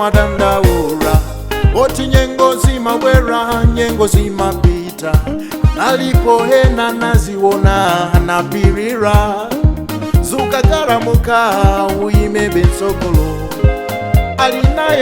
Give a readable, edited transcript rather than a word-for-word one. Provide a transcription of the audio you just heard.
Omadandaula oti nyengo zimabwera, nyengo zimapita, nalipo ena naziona anapirira. Zukakalamuka, uyime bensokolo alinaye.